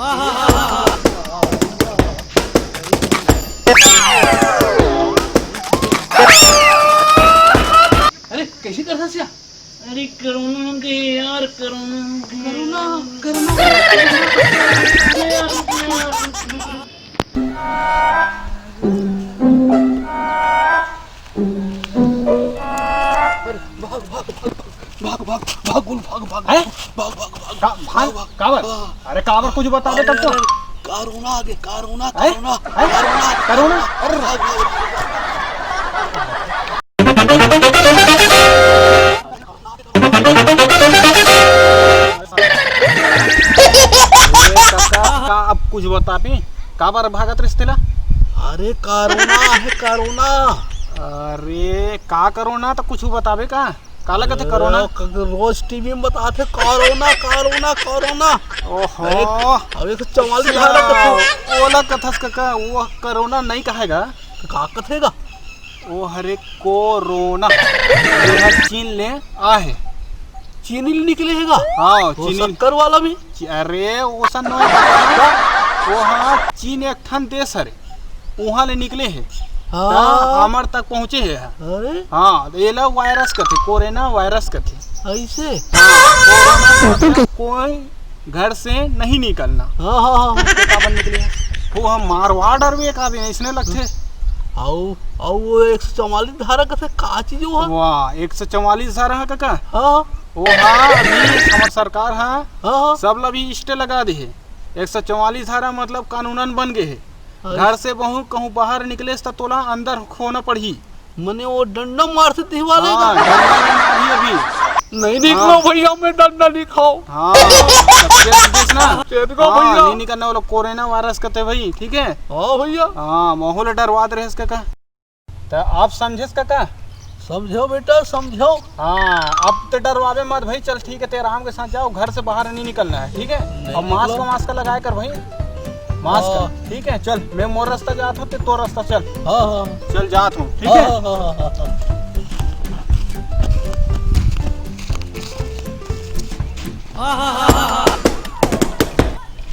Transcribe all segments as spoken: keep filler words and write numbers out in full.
अरे, कैसे करथस या? अरे, कोरोना के यार, कोरोना के। Corona, corona. भाग, भाग, भाग, भाग, भाग, भाग, बोल, भाग, भाग, हैं? भाग, भाग, भाग, का, भाग, भाग, भाग। काबर? हाँ। अरे, काबर कुछ बता दे तब तो। अरे, कोरोना आगे, कोरोना, हैं? कोरोना, हैं? Corona, corona? अरे, भाग, भाग, भाग। अरे काका, का अब कुछ बताबे? काबर भागत रहिस तेला? अरे कोरोना हे, कोरोना। अरे का कोरोना, त कुछ बताबे का? काला कथे कोरोना? अरे, क-, रोज टीवी में बताथे कोरोना, कोरोना, कोरोना। ओहो। अरे, अबे तो चवालीस अच्छा, झाला कथे। ओला कथस काका, वो कोरोना नहीं कहेगा। का कथेगा? वो हरे कोरोना, ये ह चीन ले आहे। चीनी ले निकले हे गा? हाँ, वो चीनी। शक्कर वाला भी? ची-, अरे, वो सन नो, वो हाँ, चीन एक ठन देश हरे, वहाँ ले निकले हे। हाँ। त हमर तक पहुँचे हे। अरे? हाँ, त एला वायरस कथे, कोरोना वायरस कथे। ऐसे? हाँ, कोरोना मतलब कोई घर से नहीं निकलना। हाँ, हाँ, हाँ। तो काबर निकले? वो हम मारवाड़ अउ एक आदमी इसने लगथे। अउ, अउ वो एक सौ चवालीस धारा कथे, का चीज वो हे? वाह, एक सौ चवालीस धारा हे काका? हाँ। वो हाँ, अभी हमर सरकार हा, हाँ, हाँ। सब ला भी stay लगा दे हे। एक सौ चवालीस धारा मतलब कानूनन बन गए हे। हाँ। घर से बहू कहूँ बाहर निकलेस त तोला अंदर होना पड़ही। मने वो डंडा मारथे तेहू वाले हाँ, का? डंडा मारही अभी। नहीं निकलो हाँ। भैया, मैं डंडा नहीं खाओ। हाँ, तब से पूछिस ना। चेत को हाँ, भैया। नहीं निकलना, वो लोग कोरोना वायरस कथे भाई, ठीक है? हाँ भैया। हाँ, माहौल डरवात रहेस काका। त आप समझेस काका? समझो बेटा, समझो। हाँ, अब तो डरवाबे मत भाई, चल ठीक है, तें आराम के साथ जाओ, घर से बाहर नहीं निकलना है, ठीक है? नहीं और मास्क निकलो। मास्क लगाए कर भाई, मास्क, हाँ। ठीक है? चल, मैं मोर रास्ता जात हूँ, तें तोर रास्ता चल। हाँ, हाँ। चल जात हूँ, ठीक हाँ, है? हाँ, हाँ, हाँ, हाँ।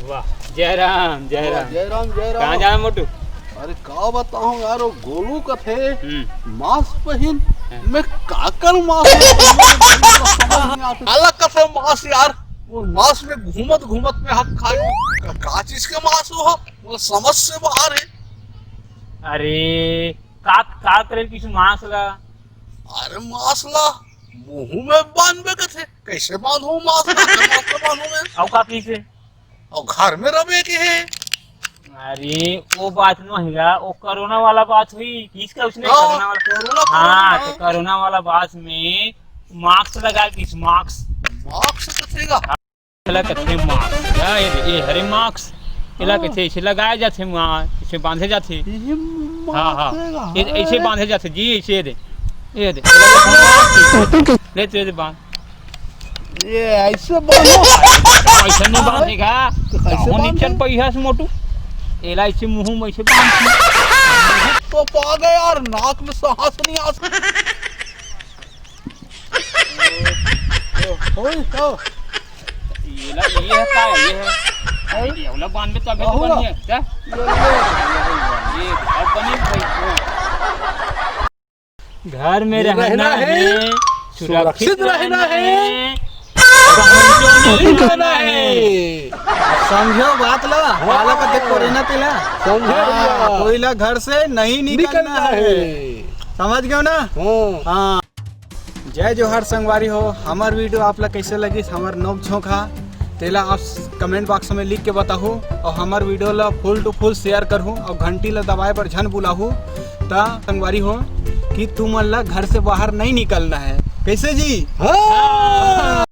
वाह, जय राम, जय राम। जय राम, जय राम। कहाँ जाना मोटू? अरे का बताऊं यार, वो गोलू कथे हम्म। मास्क पहिन, हाँ। मैं काकर मास्क पहिन? अलग कथे मास्क यार, वो मास्क में घूमत घूमत मैं हक खायो। का, का चीज के मास्क हो? वो समझ से बाहर है। अरे का, का करे किस मास्क ला? अरे मास्क ला मुंह में बांधबे कथे, कैसे बांधो मास्क? काकर मास्क ला बांधो मैं? अउ का पीछे? अउ घर में रहे के हे। अरे, वो बात नो हे गा, वो कोरोना वाला बात हुई, किसका उसने हाँ, कोरोना वाला? कोरोना, हाँ, कोरोना। तो कोरोना वाला बात में मास्क लगा किस मास्क? मास्क कथेगा? एला कथे मास्क, या ये, ये हरे मास्क, एला हाँ। कथे, इसे लगाए जाथे मास्क, इसे बांधे जाथे। ये मास्क हाँ, हाँ। कथेगा, ये, हाँ। इसे बांधे जाथे जी, इसे दे, ये दे, एला कथे मास्क, ले तेरे बांध। ये ऐसे बांधो। ऐसे नहीं बांधेगा। तो कैसे कहूँ बांधे? नीचे पैसा से मोटू। एला ऐसे मुंह में ऐसे बांध। तो पा गए यार, नाक में सांस नहीं आ। ओए, ओ। ये ला, ये है का? ये है। अरे, ये वाला बांध में तो अभी तो बाहुला। बनी है। क्या? ये, ये, ये, ये, ये, अब बनी भाई। घर में रहना है, सुरक्षित रहना है, कहीं नहीं जाना है। समझो बात ला, हाँ। काला कथे कोरोना तेला। समझे हाँ, भैया। कोई ला घर से नहीं निकलना निकलना है। है। समझ गयो ना? हाँ। हाँ। जय जोहार संगवारी हो, हमर video आप ला कैसे लगिस, हमर नोक झोंक हा, तेला आप comment box में लिख के बताहू और हमर video ला full to full share करहू और घंटी ला दबाए बर झन भुलाहू। त संगवारी हो कि तुमन ला घर से बाहर नहीं निकलना है। कैसे जी? हाँ।